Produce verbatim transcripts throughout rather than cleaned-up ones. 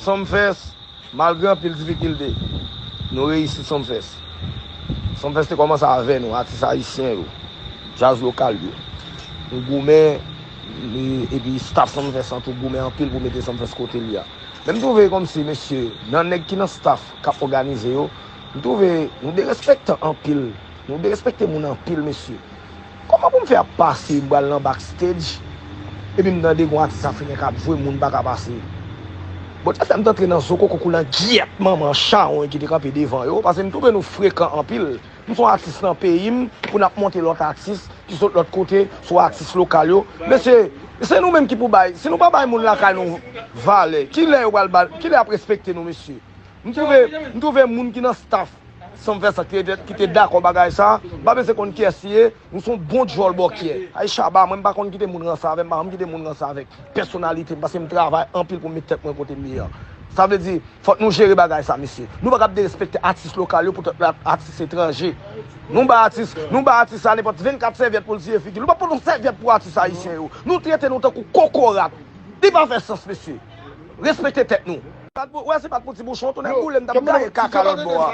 Sumfest, malgre anpil difikilte, nou reyisi Sumfest. Sumfest te kòmanse avè nou, atis ayisyen yo, djaz lokal yo. Nou goumen, e- epi staff Sumfest lan tou goumen anpil pou mete Sumfest kote li a. Men m twouve kòmsi, mesye, nan nèg ki nan staff k ap òganize yo, m twouve nou derespektan anpil. Nou derespekte moun anpil, mesye. Kòman pou m fè ap pase, m pral nan backstage, epi m tande gon atis afriken k ap jwe, moun pa ka pase? Bon, djòl sa m t antre nan zo koko kou langyèt manman chawony ki te kanpe devan yo, paske m twouve nou frekan anpil. M se yon atis nan peyi m, pou n ap monte lòt atis ki sot lòt kote, sou atis lokal yo. Mesye, se nou menm ki pou bay. Si nou pa bay moun lakay nou valè, kilè yo pral ba, kilè y ap respekte nou, mesye? M twouve, m twouve moun ki nan staff Sumfest lan ki te, ki te dakò bagay sa, m pa bezwen konn kiyès li ye, nou se yon bon djòl bòkyè. Ay Shabba, mwen m pa konn kite moun ranse avè m, m pa janm kite moun ranse avèk pèsonalite m, paske m travay anpil pou m met tèt mwen kote m ye a. Sa vle di, fòk nou jere bagay sa, mesye. Nou pa kab derespekte atis lokal yo poutèt atis etranje. Nou bay atis, nou bay atis la nenpòt vennkat sèvyèt pou l siye figi l. Nou pa pot yon sèvyèt pou atis ayisyen yo. Nou trete nou tankou kokorat. Li pa fè sans, mesye. Respekte tèt nou. Ou wè, se pa t pou ti bouchon, tou nèg boule m t ap gaye kaka lòt bò a.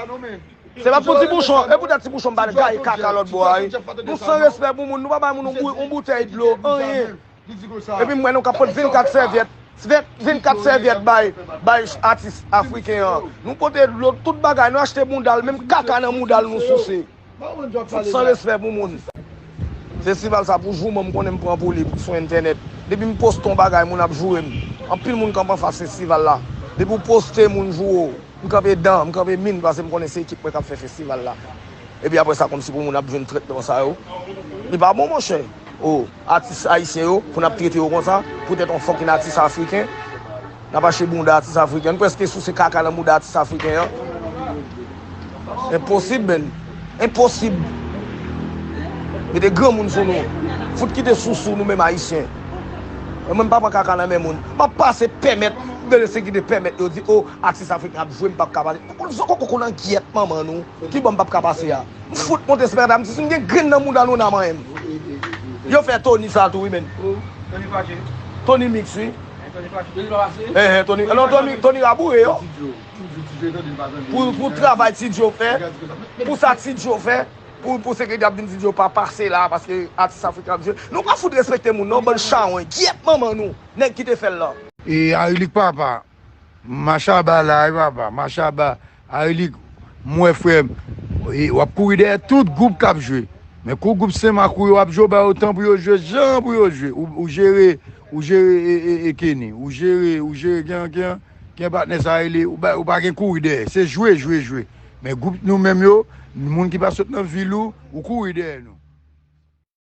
Se pa t pou ti bouchon, e poutèt ti bouchon m pa t gaye kaka lòt bò a, wi. Nou san respè pou moun, nou pa bay moun yon bou- yon boutèy dlo, anyen. Epi m wè nou ka pot vennkat sèvyèt, vennkat sèvyèt bay, bay atis afriken an. Nou pote dlo, tout bagay, nou achte bounda l, menm kaka nan bounda l nou souse. Fout san respè pou moun. Festival sa pou jouman m konnen m pran pou li sou entènèt. Depi m poste yon bagay, moun ap joure m. Anpil moun kanpe anfas festival la. Depi w poste, moun joure w. M kanpe dan, m kanpe min, paske m konnen se ekip mwen k ap fè festival la. Epi apre sa, kòmsi pou moun ap jwenn tretman sa yo. Li pa bon, monchè. O, atis ayisyen yo, pou n ap trete yo konsa, poutèt yon fucking atis afriken. N ap achte bounda atis afriken. Nou prèske souse kaka nan bounda atis afriken an. Enposib, menn. Enposib. Mete granmoun sou nou. Fout kite sousou nou menm ayisyen. Mwen, mwen m pa pran kaka nan men moun. M ap pase pèmèt, de sekirite pèmèt yo di, o, atis afriken ap jwe, m p ap ka pase. Zo koko kou langyèt manman nou. Kibò m p ap ka pase a? M fout monte sipèta, m di si m gen grenn nan mouda nou n a manyen m. Yo fè Tony sa tou wi, menn. Tony Mix, wi. Enhen, Tony, non, Tony, Tony raboure yo. Pou, pou travay Ti Djo fè, pou sa Ti Djo fè, pou, pou sekirite ap vin di Djo pa pase la, paske atis afriken ap jwe. Nou pa fout respekte moun, non, bann chawony. Gyèt manman nou, nèg ki te fè l lan. E Arilik papa, Machaba la, wi papa, Machaba, Arilik, m wè frè m, e, w ap kouri dèyè tout gwoup k ap jwe. Men kou gwoup Senmak ou yo ap jwe, w ba yo tan pou yo jwe, jan pou yo jwe. Ou, ou jere, ou jere, e, e, e, Kenny, ou jere, ou jere, gen, gen, gen patnè sa rele, ou pa, ou pa gen kouri dèyè. Se jwe, jwe, jwe. Men gwoup nou menm yo, moun ki pa sot nan vil ou, ou kouri dèyè nou.